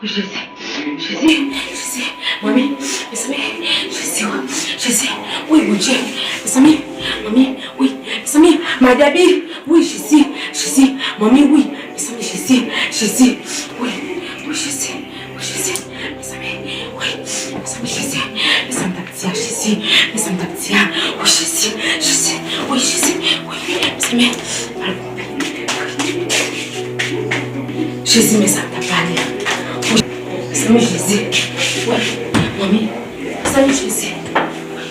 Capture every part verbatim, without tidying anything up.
Wi, Jezi, Jezi, Jezi, manmi, mezanmi, Jezi, wi, Jezi, wi, Bondye, mezanmi, manmi, wi, mezanmi, Madyabi, wi, Jezi, Jezi, manmi, wi, mezanmi, Jezi, Jezi, wi, wi, Jezi, wi, Jezi, mezanmi, wi, mezanmi, Jezi, mezanmi, Tia, Jezi, men sa m t ap di a. Wi, Jezi, Jezi, wi, Jezi, wi, men sa m al konprann. Jezi, men sa m t ap pale a. Wi, men sa m, Jezi, wi, manmi, men sa m, Jezi, wi,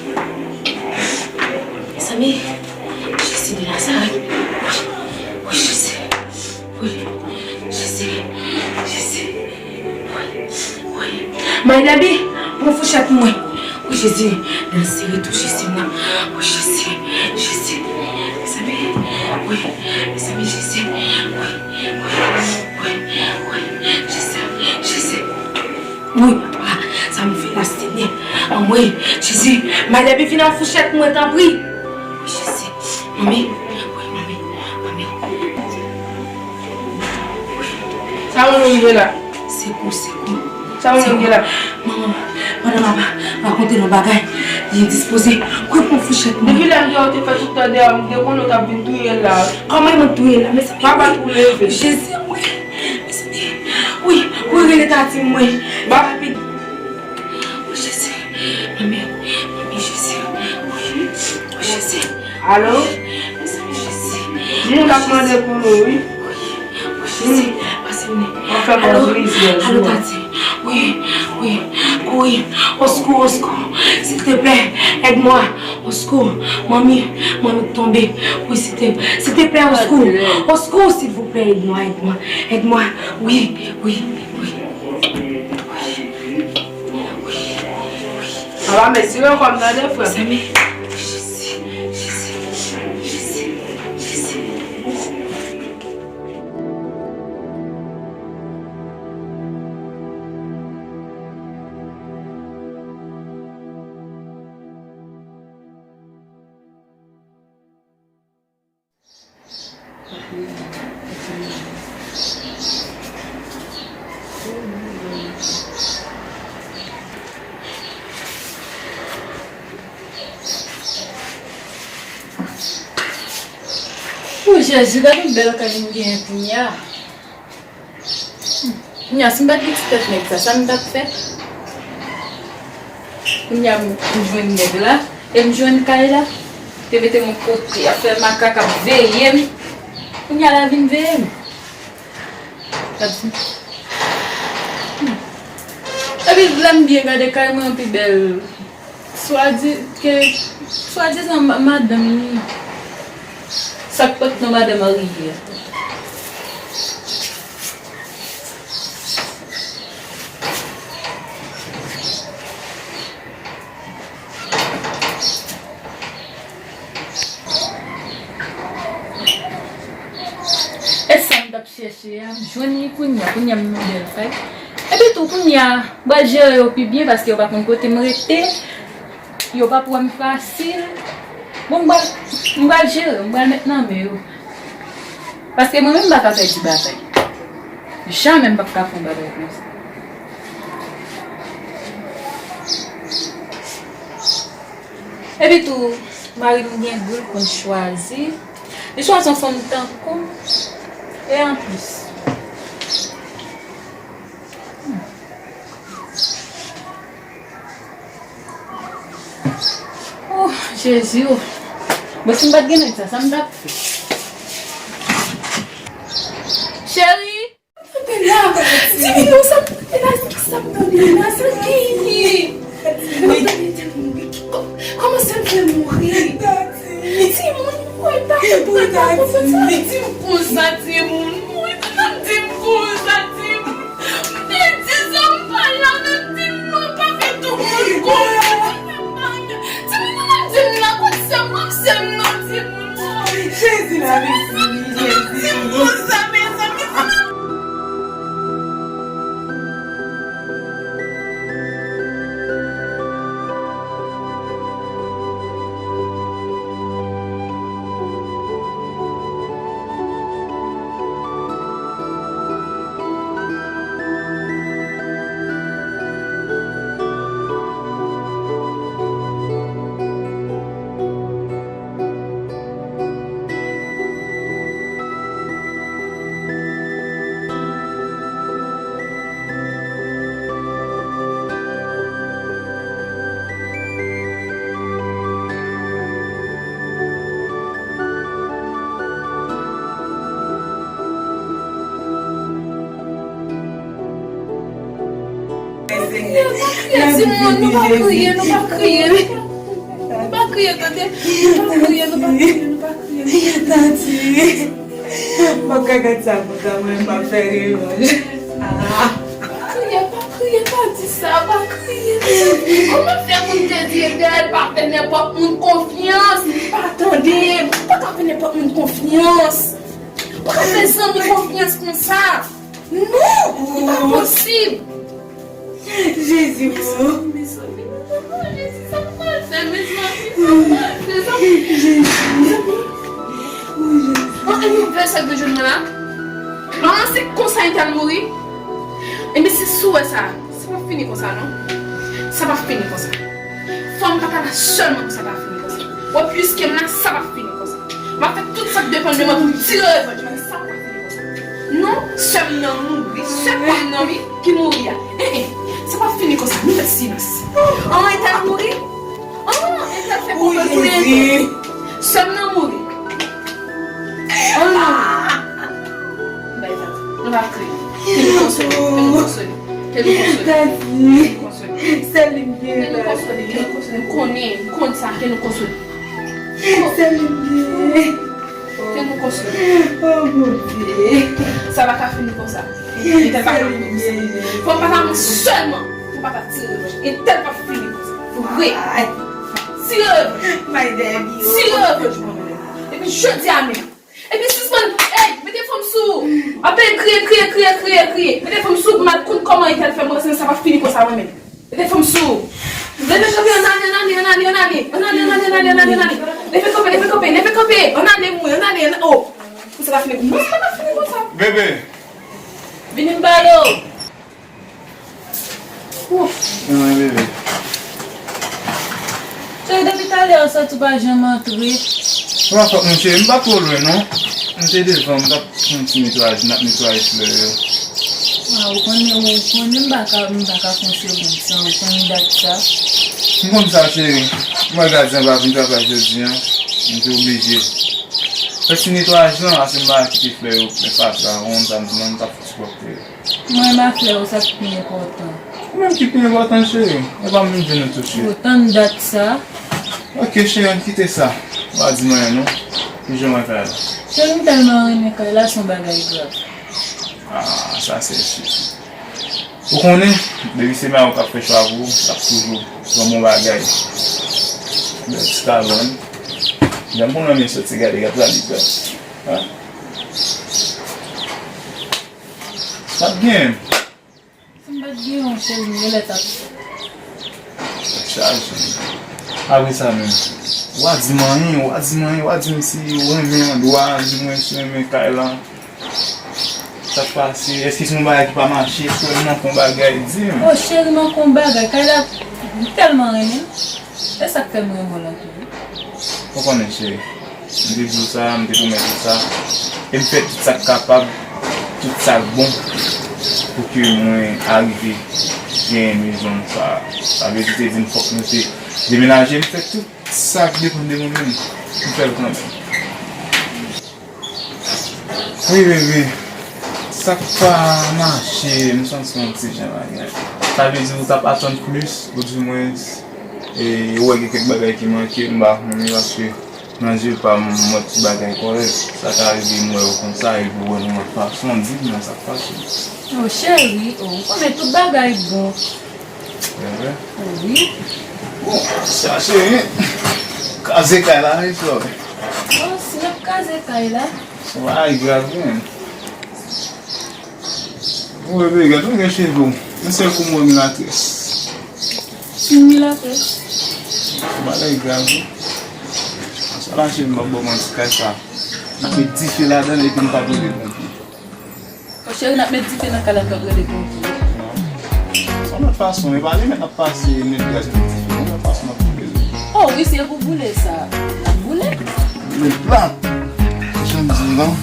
men sa m, Jezi de Nazarèt, wi, wi, Jezi. Wi, Jezi, Jezi, wi, wi. Madyabi, pran fouchèt mwen. Wi, Jezi, nan sere tou Jezi mwen. Wi, Jezi, Jezi. Mezanmi, wi, mezanmi, Jezi, wi, wi, wi, wi, Jezi, Jezi. Wi, papa, sa m fè la, Senyè. Anmwey, Jezi, Madyabi, vin ak fouchèt mwen, tanpri. Wi, Jezi. Manmi, wi, manmi, manmi. Sa moun yo gen la? Sekou, sekou. Sa moun yo gen la? Manman, pandan m ap rakonte nou bagay, li endispoze. Wi, pran fouchèt mwen. Depi lè m te wè w te fè tout tan dèyè, m te konnen w t ap vin touye l la. Kòman mwen touye l la? Mezanmi, papa tou leve. Jezi, wi. Mezanmi, wi, wi, rele tati mwen. Ba. Rapid. O Jezi, manmi, manmi, Jezi, wi, o Jezi. Alo? Mezanmi, Jezi. Moun ap mande pou nou, wi. Wi, o Jezi, pase mwen. Alo, alo, tati. Wi, wi, kouri. Oskou, oskou. Silteplè, aide-moi. Oskou, manmi, manmi tonbe. Wi, silteplè, oskou. Oskou, silvouplè, aide-moi, aide-moi. Aide-moi. Wi, wi, wi. Papa, men sere kò m tande, frè m. Jezi, Jezi, Jezi, Jezi. O Jezi, gade yon bèl kay m genyen kounye a. Kounya, si m pa t gen ti tèt nèg sa, sa m t ap fè? Kounya, m, m jwenn nèg la, e m jwenn kay la, te mete m yon kote, ap fè makak, ap veye m. Kounya, l al vin veye m. Gad sa. Epi, lè m byen gade kay mwen an pi bèl. Swadi-, ke, swadizan ma-, madanm li. Sa k pot non madanm an riye. E sa m t ap chèche a, m jwenn li kounya, kounya m nan bèl kay. Epi tou, kounya, m pral jere yo pi byen paske yo pa konn kote m rete. Yo p ap wè m fasil. Bon, m pral, m pral jere, m pral met nan men yo. Paske mwen menm m pa ka pèdi batay. Jamè m p ap ka fè yon bagay konsa. Epi tou, mari m gen gou, l konn chwazi. Li chwazi yon fanm tankou m. E anplis. Oh, Jezi, oh. Bon, si m pa t gen nèg sa, sa m t ap fè? Cheri! Tande la, ti moun, sa m tande la, sa m tande la, sa ki ye? Mwen tande tèlman, kò-, kòman sa l fè mouri? Timoun, mwen pa konprann sa, timoun, mwen pa konprann sa, timoun, mwen pa konprann sa, timoun. M te di sa m pa la, men m di m non, pa fè tout moun konn. Timoun, mwen di m la, kot sè m, kot sè m nan, timoun. Jezi, la vini, Jezi. Timoun, sa, mezanmi. Kriye, timoun, nou pa kriye, nou pa kriye. Nou pa kriye, tande. Nou pa kriye, nou pa kriye, nou pa kriye. Tati, m p ap ka gad sa konsa, mwen, m ap fè revanj. Ah. Pa kriye, pa kriye, pa di sa, pa kriye. Kòman fè moun te di Edel pa fè nenpòt moun konfyans? Pa tande, pa ka fè nenpòt moun konfyans. Pa ka fè zanmi konfyans konsa. Non, li pa posib. Jezi, o. Mezanmi, mezanmi, Jezi, sa m pral fè, mezanmi, sa m pral fè, sa m pral fè. Jezi. O, Jezi. An, e nou vè sa k te jwenn mwen la? An, se konsa li t al mouri? Ebyen, si sou wè sa, sa p ap fini konsa, non. Sa p ap fini konsa. Fò m pa ta la sèlman pou sa ta fini konsa. Bon, piske m la, sa p ap fini konsa. M ap fè tout sa k depann de mwen pou m tire revanj, men sa p ap fini konsa. Non, sè m nan mouri, sè pa m nan wi, ki mouri a. Eh, eh, sa p ap fini konsa, nou fè silans. An, Etèl mouri? An, Etèl fè konplo touye tou. Sè m nan mouri. An, non. Bay sa. Nou pa kriye. Ke nou konsole, ke nou konsole, ke nou konsole, ke nou konsole. Sè li m ye la. Ke nou konsole, ke nou konsole. M konnen, m konn sa, ke nou konsole. Sè li m ye. Ke nou konsole. O Bondye. Sa pa ka fini konsa. Li te pa ka fini konsa. Fò m pa ta mouri sèlman. Fò m pa ta tire revanj. Etèl p ap fini konsa. Vre. Tire revanj. Tire revanj pou mwen menm. Epi jodi a menm. Epi sispann, ey, mete fanm sou ou. Apre kriye, kriye, kriye, kriye, kriye. Mete fanm sou ou pou m al konn kòman Etèl fè mwen, sa p ap fini konsa mwen menm. Mete fanm sou ou. Leve kanpe, ann ale, ann ale, ann ale, ann ale. Ann ale, ann ale, ann ale, ann ale, ann ale. Leve kanpe, leve kanpe, leve kanpe. Ann ale, mwen, ann ale, ann ale. O. Pou sa pa fini, non, sa pa fini konsa. Bebe. Vini m pale w. Ouf. Mwen, bebe. Cheri, depi talè ou soti, ou pa janm antre. Se pa fòt mwen, cheri, m pa twò lwen, non. M te devan, m t ap fè yon ti netwayaj, m t ap netwaye flè yo. A, ou konnen, ou konnen m pa ka, m pa ka fè yon segonn san ou konn dat sa. M konn sa, cheri. M wè gadyen pa vin travay jodi a, m te oblije fè ti netwayaj lan, ase m pa kite flè yo plen fatra, ou konn sa, m t ap fouti pwòpte yo. Mwen, m a flè ou, sa ki pi enpòtan. Ou menm ki pi enpòtan, cheri. E pa m vin jwenn ou tou, cheri. Ou tann dat sa. Ok, cheri, ann kite sa. Ou pa di m anyen, non. Ki jan w wè kay la? Cheri, m tèlman renmen kay la, se yon bagay grav. Ah, sa se si. Ou konnen, depi se Mayo k ap fè chwa pou ou, l ap toujou yon bon bagay. Bèl ti kabann. Jan m konn renmen soti gade, gad sa li pran. Hein? Sa ap gen. Si m pa t gen yon cheri, m genlè t ap. Chaje. Apre sa menm, w a di m anyen, w a di m anyen, w a di m si ou renmen andwa, di mwen si w renmen kay lan. Sa k pase? Èske se yon bagay ki pa mache? Èske w manke yon bagay? Di m. O cheri, manke yon bagay. Kay la, m tèlman renmen l. E sa k fè m renmen w lan tou wi. Ou konnen, cheri. M te di w sa, m te pwomèt ou sa. E m fè tout sa k kapab, tout sa k bon, pou ke mwen arive genyen mezon sa. Sa vle di, te di m fòk nou te demenaje. M fè tout sa k depann de mwen menm. M fè l kanmenm. Wi, bebe. Sa k pa mache, m santi yon ti jan bagay. Sa vle di ou t ap atann plis, oudimwens, e, ou wè gen kèk bagay ki manke, m pa konnen, paske nan je pa m, m wè tout bagay kòrèk. Sa ka rive m wè ou konsa, epi ou wè m yon lòt fason, di m non sa k pase. O, cheri, o, ou konnen tout bagay bon. Vre? Wi. Bon, sa cheri, kraze kay la, wi, frè. O, si n ap kraze kay la. Sa pa grav, wi. Ou bebe, gade, ou gen cheve w. Yon sèl kou mwen milatrès. Yon milatrès? Sa pa grav, wi. Sa la, cheri, m ap ba w manti, kay sa. N ap met dife ladan l epi n p ap rele ponpye. Mon cheri, n ap met dife nan kay la, n p ap rele ponpye. Non. Se yon lòt fason, e pa li menm n ap pase, met gaz, met dife. Yon lòt fason n ap boule li. O wi, se pou boule sa. N ap boule. Boule plat. Jan m di w lan.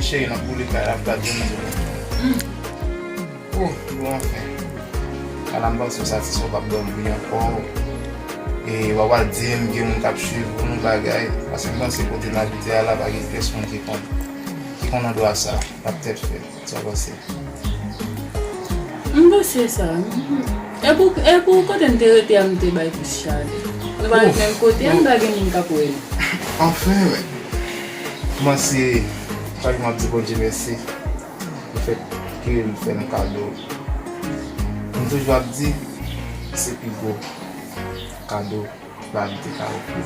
Cheri, n ap boule kay la, ap gade yon moun. Oh, bon, anfen. Ala m panse w satisfè, w p ap dòmi ankò. E w ap al di m gen moun k ap swiv ou, yon bagay. Paske m panse kote n abite a la, pa gen pyès moun ki konn, ki konn andwa sa. L ap tèt fè. Sa w panse? M panse sa. E pou, e pou kote m te rete a, m te bay plis chale. Nou pa ret menm kote a, m pa gen moun k ap wè nou. Anfen, men. Kòmanse, chak jou m ap di Bondye mèsi. Lefèt ke l fè nou kado. M toujou ap di, se pi gwo kado lavi te ka ofri.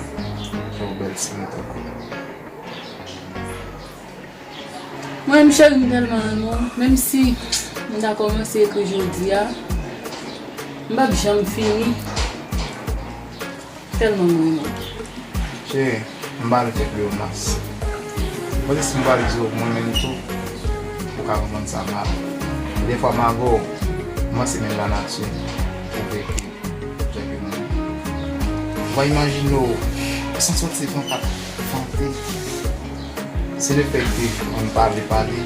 Fè yon bèl timoun tankou nou. Mwen menm, cheri, m tèlman renmen w, menm si m ta kòmanse ekri jodi a, m p ap janm fini. Tèlman m renmen w. Cheri, m pale kèk Leonas. Mwen di si m pale di w mwen menm tou, ou ka konprann sa mal. Defwa m avè w, m panse menm lanati pwouve ke Ou pa imajine w, ou santi w se van k ap vante. Se lefèt ke mwen m pale, pale,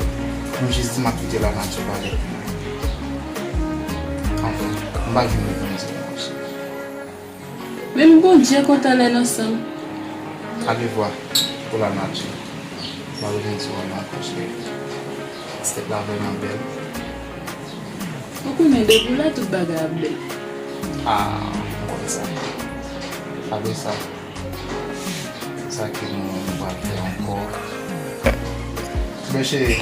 m jis di m ap kite lanati pale pou mwen. Anfen, m pa jwenn reponn di w, monchè. Menm Bondye kontan lè n ansanm. Alevwa pou lanati. M pa bezwen di w anyen ankò, cheri. Stèp la vrèman bèl. Ou konnen depi w la tout bagay ap bèl. Ah, m konn sa. Apre sa, sa ke nou pral fè ankò? Men cheri,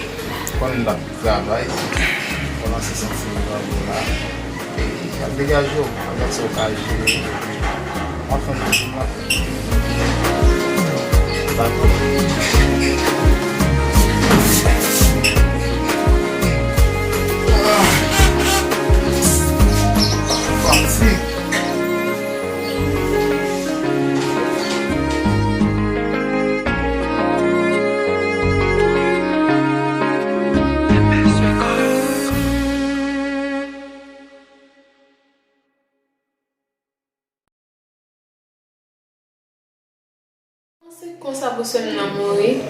konnen n t ap travay, kòmanse santi m nan la. E, ap degaje w, ap gad sa w ka jere. Anfen, m ap fè m ap fè. Dakò. Ah. Fanatik. Se konsa pou sè m nan mouri.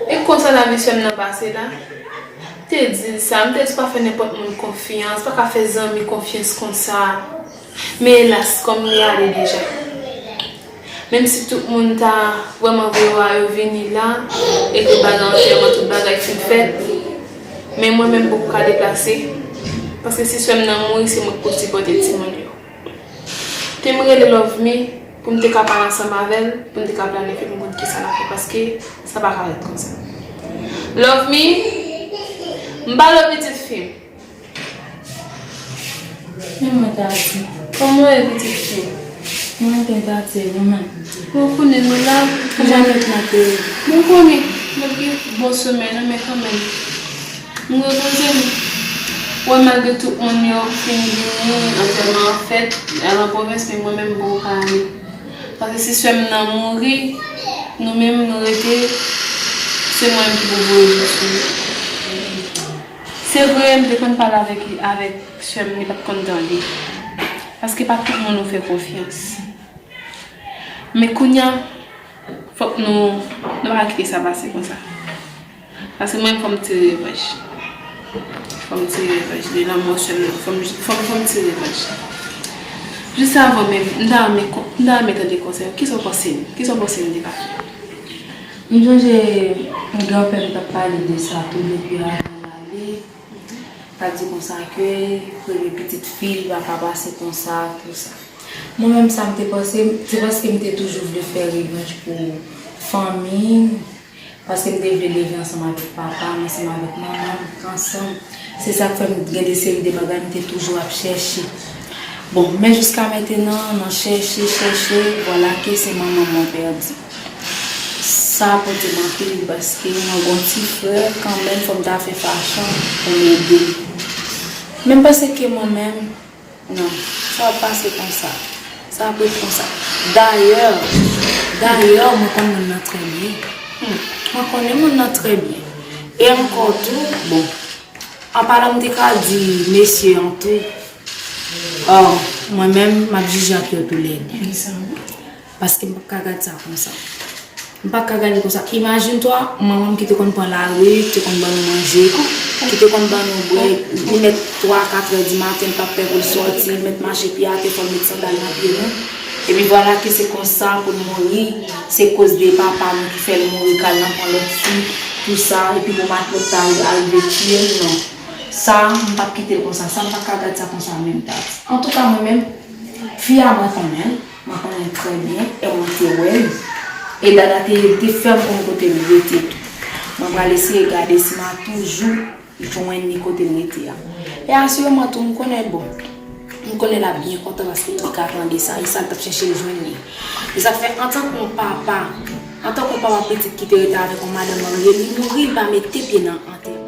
E konsa lavi sè m nan pase la. M te di l sa, m te di pa fè nenpòt moun konfyans, pa ka fè zanmi konfyans konsa. Men elas, kòm li ale deja. Menm si tout moun ta vrèman vle wè yo vini la, e ke bagay antèman, tout bagay fin fèt, men mwen menm m poko ka deplase. Paske si sè m nan mouri, se mwen k pou sipòte timoun yo. Te m rele Love Me pou m te ka pale ansanm avè l, pou n te ka planifye pou n konn kisa n ap fè, paske sa pa ka ret konsa. Love Me, m pale w pitit fi m. Men mwen ta di, kòman w ye pitit fi m? Mwen te pati, mwen menm. Ou konnen nou la, kòman? Janet nan peyi. Mwen konnen, mwen gen bon somèy, non, men kanmenm. M repoze m. Wè, malgre tout moun yo fin vini, antèman an fèt, al an pwovens, men mwen menm, m poko ka ale. Paske si sè m nan mouri, nou menm, nou rete, se mwen menm ki pou voye jou sou li. Se vre, m te konn pale avèk li, avèk sè m, li pa t konn tande. Paske pa tout moun ou fè konfyans. Men kounye a, fòk nou, nou pa kite sa pase konsa. Paske mwen, fò m tire revanj. Fò m tire revanj de lanmò sè m nan. Fò m, fò m, fò m tire revanj. Jis avan menm, m ta renmen kon-, m ta renmen tande konsèy ou. Kisa w panse m? Kisa w panse m te ka fè? M sonje granpè m t ap pale de sa tou depi avan l ale. T ap di konsa ke premye pitit fi l pa ka pase konsa, tou sa. Mwen menm, sa m te panse, se paske m te toujou vle fè revanj pou fanmi m, paske m te vle leve ansanm avèk papa m, ansanm avèk manman m, ansanm. Se sa k fè m gen de seri de bagay m te toujou ap chèche. Bon, men jiska mentenan, nan chèche, chèche, vwala ke se manman m mwen pèdi. Sa pote m anpil paske mwen gon ti frè kanmenm, fò m ta fè fason pou m ede l. Men m panse ke mwen menm, non, sa ap pase konsa. Sa ap ret konsa. Dayè, dayè, mwen konn moun nan trè byen. Hmm. Mwen konnen moun nan trè byen. E ankò tou, bon, an palan m te ka di mesye an tou. Ò, mwen menm, m ap jije ak yo toulède. Paske m p ap ka gad sa konsa. M pa ka gade konsa. Imajine twa, manman m ki te konn pran lari, ki te konn ban nou manje, ki te konn ban nou bwè, li mèt twa, katrè di maten, li p ap pè pou l sòti, li mèt mache pye atè, fò l met sandal nan pye nou. Epi vwala ke se konsa pou l mouri, se koz de papa nou ki fè l mouri, k al nan pran lòt fi, tou sa, epi bon matlòt ta al rive tiye l, non. Sa, m p ap kite l konsa, sa, m pa ka gad sa konsa menm, Tati. Antouka, mwen menm, fi a mwen konnen l. Mwen konnen l trè byen, e mwen te wè l. E Dada te, te fè m konn kote l rete tou. Mwen pral eseye gade si m a toujou jwenn li kote l rete a. E asireman tou, m konnen, bon, m konnen l ap byen kontan paske li ka tande sa, e sa l t ap chèche l jwenn li. E sa fè, antanke yon papa, antanke yon papa pitit ki te rete avèk yon madanm marye, li mouri, li pa mete pye nan antèman.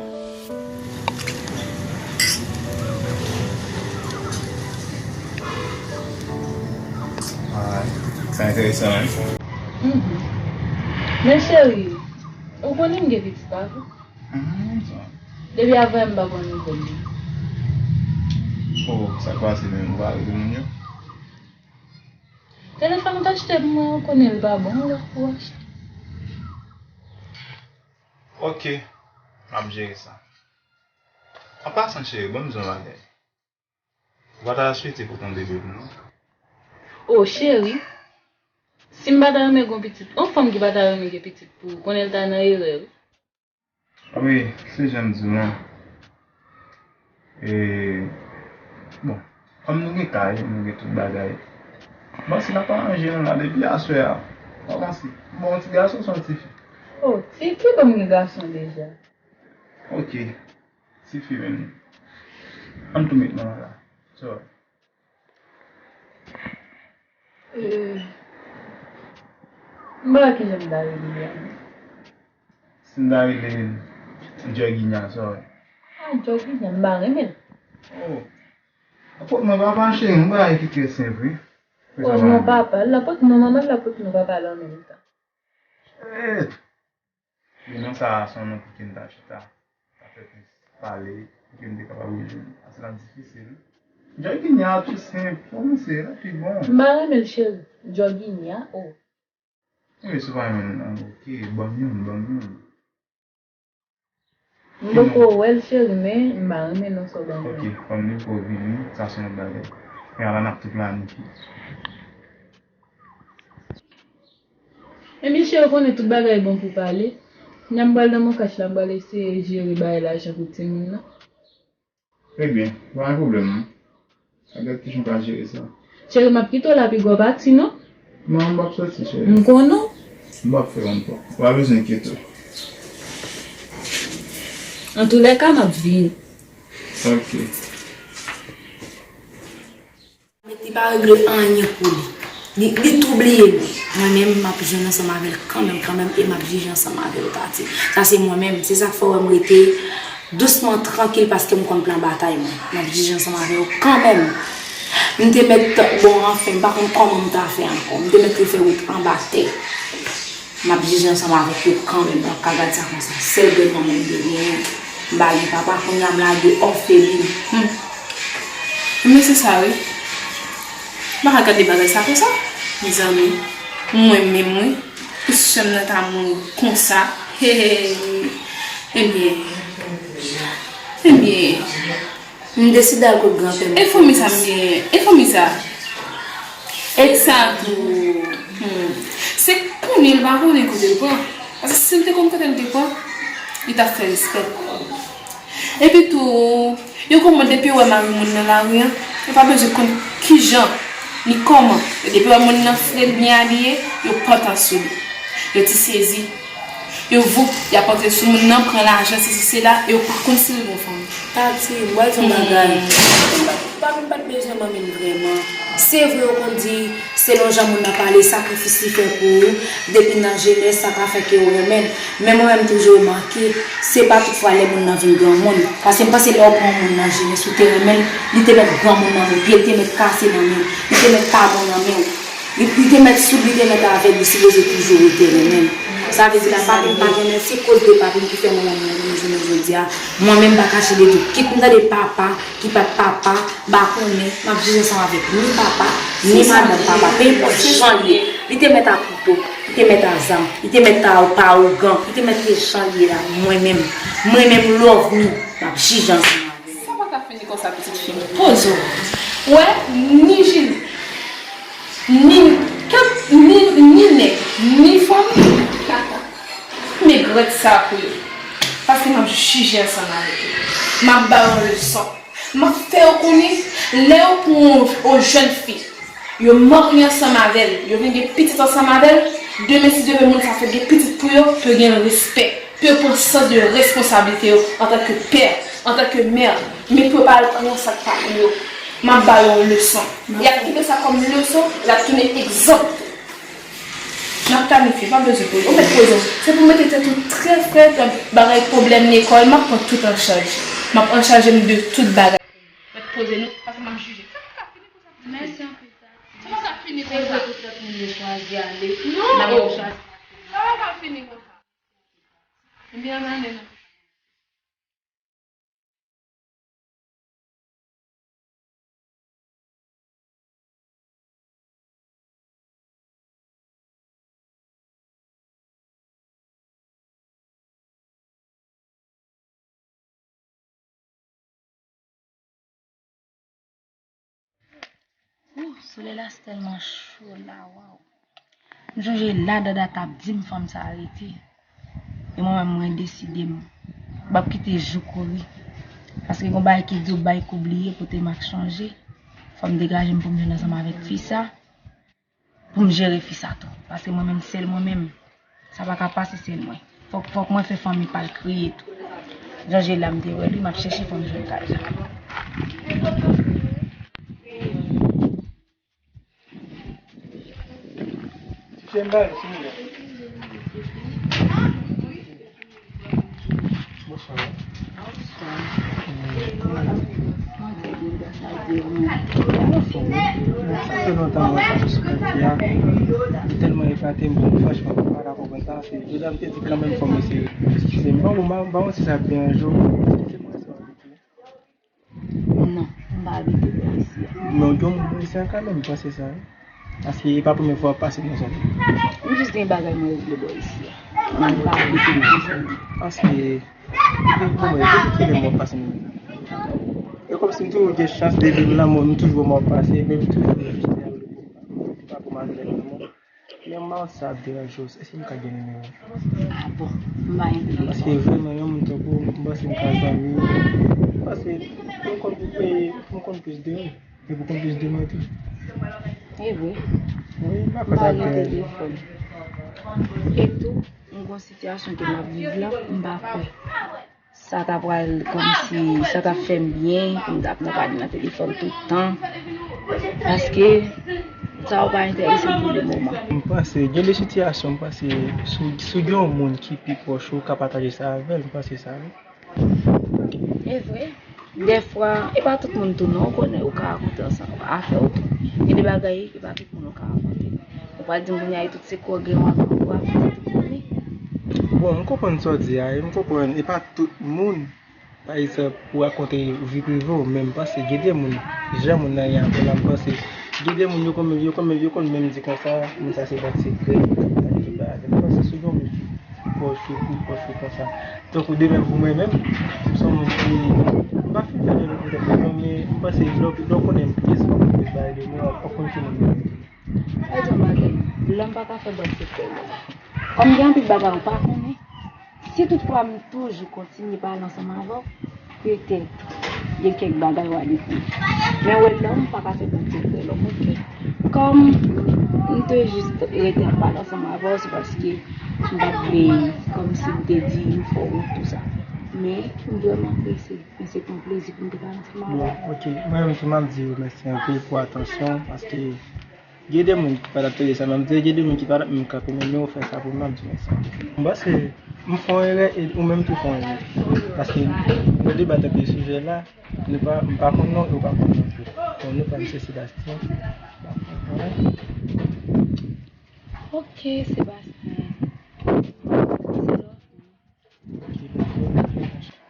Alright. Sa enteresan, wi. Mhm. Men cheri, ou konnen m gen pitit pa vre? Mhm, sa. Depi avè m pa konn nouvèl li. Oh, sa k pase menm, ou pa rele moun yo? Telefòn ou t achte pou mwen an, ou konnen l pa bon, ou achte. Ok, m ap jere sa. An pasan, cheri, ban m di w yon bagay. Ou pa ta swete pou t yon bebe pou mwen? O cheri, si m pa ta renmen gon pitit, yon fanm ki pa ta renmen gen pitit pou ou, konnen l ta nan erè wi. Wi, se jan m di w lan. E, bon, kòm nou gen kay, nou gen tout bagay, m panse n ap aranje nou la depi aswè a. Ou panse? Bon, yon ti gason sou yon ti fi? O, ti, kibò m gen gason deja? Ok, ti fi menm. Ann tou met nou la. Sorry. Euh, m pa wè kijan m ta rele li a non. Si m ta rele l Djòginya, sa w wè? Ah, Djòginya, m pa renmen l. Oh. Apot mwen papa cheri, yon bagay ki trè senp wi. Oh non papa, l apot non manman, l apot non papa la an menm tan. Shit! Men non sa a se yon non pou ki n ta chita, ta fè plis pale, pou ki n te kapab rejwenn. Paske l ap difisil. Djòginya tou senp, kòmanse, l ap pi bon. M pa renmen l cheri. Djòginya, oh. Wi, si w pa renmen l, ok, ban m youn, ban m youn. M poko wè l cheri, men m pa renmen non sa w ban m nan. Ok, kòm li poko vini, sa se yon lòt bagay. Men ala n ap tou planifye. Ebyen cheri, ou konnen tout bagay bon pou pale. Kounya m pral nan Moncash la, m pral eseye jere bay lajan pou timoun nan. Ebyen, pa gen pwoblèm non. Sa gad kijan w ka jere sa. Cheri, m ap kite w la, piga w pati non. Non, m p ap soti, cheri. M konnen w. M p ap fè w ankò. Ou pa bezwen enkyete w. Antoulèka, m ap vini. Ok. Li pa regle anyen pou li. Li, li tou bliye li. Mwen menm, m ap jwenn ansanm avè l kanmenm, kanmenm, e m ap jije ansanm avè l, Tati. Sa se mwen menm. Se sa k fè w wè m rete dousman, trankil, paske m konn plan batay mwen. M ap jije ansanm avè w kanmenm. M te mèt, bon, anfen, m pa konn kòman m ta fè ankò. M te mèt refè wout anba tè. M ap jije ansanm avèk yo kanmenm, m p ap ka gad sa konsa. Sèl grann manman m te genyen, m pa gen papa, kounye a m lage òfelin. Humm. Men se sa wi. M pa ka gade bagay sa konsa, mezanmi. Mwen menm wi, pou sè m nan ta mouri konsa. Hey, hey, hey. Ebyen. Ebyen. M deside al kot granpè m. E fanmi sa m genyen? E fanmi sa? E sa tou. Hmm. Se konnen l pa konnen kote l pran. Paske si l te konn kote l te pran, li t ap fè respè. Epi tou, yo konprann depi yo wè mari moun nan lari an, yo pa bezwen konn kijan ni kòman. Depi yo wè moun nan fre l byen abiye, yo pantan sou li. Yo ti sezi. Yo voup, y ap antre sou moun nan, pran lajan, sesi, sela, e yo pa konn si l gon fanmi. Tati, m pral di w yon bagay. Papi m pa t bezwen manmi m vrèman. Se vre, yo konn di, selon jan moun nan pale, sakrifis li fè pou ou, depi nan jenès, sa ka fè ke ou renmen l. Men mwen menm, m toujou remake, se pa tout fwa lè moun nan vin granmoun. Paske m panse lè w pran yon moun nan jenès, ou te renmen l, li te mèt granmoun nan men pye, li te mèt kase nan men w, li te mèt pa bon nan men w. Li, li te mèt soud, li te mèt avèg, li sipoze toujou rete renmen l. Sa vle di la, papi m pa renmen l, se koz de papi m ki fè mwen renmen l, jounen jodi a. Mwen menm m pa kache de tout. Kit m tande papa, ki pa t papa, m pa konnen, m ap jije ansanm avèk ni papa, ni madanm papa, pe enpòt jan l ye. Li te mèt ak kouto. Li te mèt a zam, li te mèt ta pa ougan, li te mèt te jan li ye la, mwen menm, mwen menm love me, m ap jije ansanm avè l. Sa pa ka fini konsa, pitit fi m. Poze w. Wè, ni Jili, ni, ni, ni nèg, ni fanm. Megrèt sa pou yo. Paske m ap jije ansanm avèk yo. M ap ba yo leson. M ap fè yo konnen, lè yo pran yon, yon jèn fi, yo marye ansanm avè l, yo vin gen pitit ansanm avè l, demen si Dye vle moun sa fèt gen pitit pou yo, pou yo gen respè, pou yo pran sans de responsablite yo antanke pè, antanke mè, men pou yo pa al pran yon sa k pa pou yo. M ap ba yo yon leson. Y ap kite sa kòm leson, l ap tounen egzanp. M ap planifye, pa bezwen poze. Ou mèt poze w. Se pou mete tèt ou trè frèt, bagay pwoblèm lekòl, m ap pran tout an chaj. M ap an chaje m de tout bagay. Mèt poze nou, paske m ap jije. Sa pa ka fini konsa. Mèsi anpil, Tati. Sa pa ka fini konsa. Se vre tout lòt moun yo chwazi ale. Non. Nan men w chwazi. Sa pa ka fini konsa. Ebyen, ann ale non. Ooh, solèy la tèlman cho la, waw. M sonje la Dada t ap di m fanm sa a rete. E mwen menm, mwen deside m p ap kite jou kouri. Paske gon bagay ki di w bay kou bliye, kote m ak chonje. Fò m degaje m pou m jwenn ansanm avèk fi sa. Pou m jere fi sa tou. Paske mwen menm, sèl mwen menm, sa pa ka pase sèl mwen. Fòk, fòk mwen fè fanmi pa l kriye tou. Jan je la m te wè l wi, m ap chèche fò m jwenn kay la. Bonswa. Bonswa. Kòman w ye? Mwen trè byen, grasa a Dye, ou menm? Mwen anfòm wi. Sa fè lontan mwen pa sou kont li a. Li tèlman epate m, franchman, mwen pa ka konprann sa. Se jodi a m te di kanmenm fò m eseye. Eskize m. Bon, bon, ba, ba yon ti sa deranje w. Eskize m, mwen se yon abitye. Non, m pa abite bò isi a. Men w gen yon moun bò isi a kanmenm, m panse sa wi. Paske e pa premye fwa w ap pase nan zòn nan. M jis gen bagay mwen regle bò isi a. Men m pa abite nan zòn nan. Paske, bon, mwen, depi kilè m ap pase nan zòn nan? E kòmsi m toujou gen chans depi m nan, mwen, m toujou wè m ap pase, men m toujou rete a. M pa pran malè nan men w. Men m pa konn si sa ap deranje w, èske m ka gen nimewo w? A bon, m pa gen nimewo. Paske vrèman, yon moun tankou w, m panse m ka zanmi w. M panse m konn, e, m konn plis de ou, epi w konn plis de mwen tou. E vre. Wi, m pa kwè sa ap deranje w. M pa gen telefòn. E tou, m gon sitiyasyon ke m ap viv la, m pa kwè sa ta pral kòmsi, sa ta fè m byen, pou m t ap nan pale nan telefòn tout tan. Paske sa yo pa enterese m pou le moman. M panse, gen de sitiyasyon, m panse, si w, si w gen yon moun ki pi pwòch ou, w ka pataje sa avè l, m panse sa, wi. E vre, dèfwa, e pa tout moun tou non, ou konnen, ou ka rakonte ansanm afè w tou. Gen de bagay, e pa tout moun ou ka rakonte. Ou pa di m kounye a, e tout sekrè w gen w ap, w ap fè tout moun li. Bon, m konprann sa w di a, e m konprann, e pa tout moun, pa egzanp, ou rakonte vi prive w, men m panse gen de moun, jan moun nan ye a, konn ap panse, gen de moun yo konn menm, yo konn menm, yo konn menm di konsa, moun sa se bòt sekrè, sa se tout bagay. M panse si w gen yon moun ki pwòch ou, ki pwòch ou konsa. Tankou de menm pou mwen menm, m se yon moun ki, m pa fin fè de lòt moun tèt mwen, men m panse lè w, lè w konnen m plis, w ap konn plis bagay de mwen, w ap konn ki moun mwen ye. Mwen di yon bagay, lòm pa ka fè bòt sekrè lòm. Kòm gen anpil bagay ou pa konnen, si toutfwa m toujou kontinye pale ansanm avè w, petèt gen kèk bagay w a dekouvri. Men wè lòm pa ka fè bòt sekrè lòm, oke? Kòm m te jis rete ap pale ansanm avè w, se paske m pa t vle kòmsi m te di m fè w wont tou sa. Men m vrèman apresye, men se te yon plezi pou m te pale ansanm avè w. Bon, oke. Mwen menm tou, m ap di w mèsi anpil pou atansyon, paske gen de moun ki pa t ap tande sa m ap di, gen de moun ki pa t ap menm kanpe, men nou fè sa pou mwen, m ap di mèsi. M panse m fè yon erè e ou menm tou fè yon erè. Paske nou debat anpil sijè la, nou pa, m pa konn non, e ou pa konn non plis. Bon, nou pa, m se Sebastien. Ok, Sebastien. Se lòt.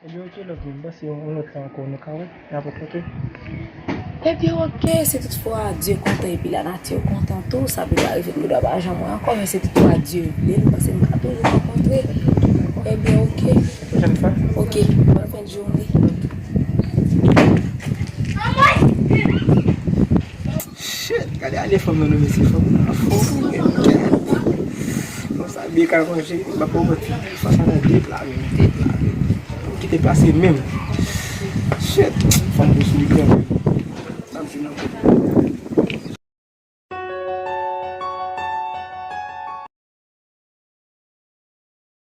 Ebyen, ok, love, m panse yon lòt tan ankò nou ka wè, n ap rankontre. Ebyen, oke, si toutfwa Dye kontan epi lanati kontan tou, sa pito arive m gendwa pa janm wè ankò, men si toutfwa Dye vle, m panse m ka toujou rankontre. Ebyen, oke. Pwochèn fwa? Oke, bòn fen de jounen. Shit, gade ale fanm nan, non, mesye, fanm nan fò, gade. Konsa, byen ka manje, m pa pou manti. Fanm sa nan de pla, men, de pla, men. Pou kite plase menm. Shit, fanm pou sou li kanmenm. Sa m di non.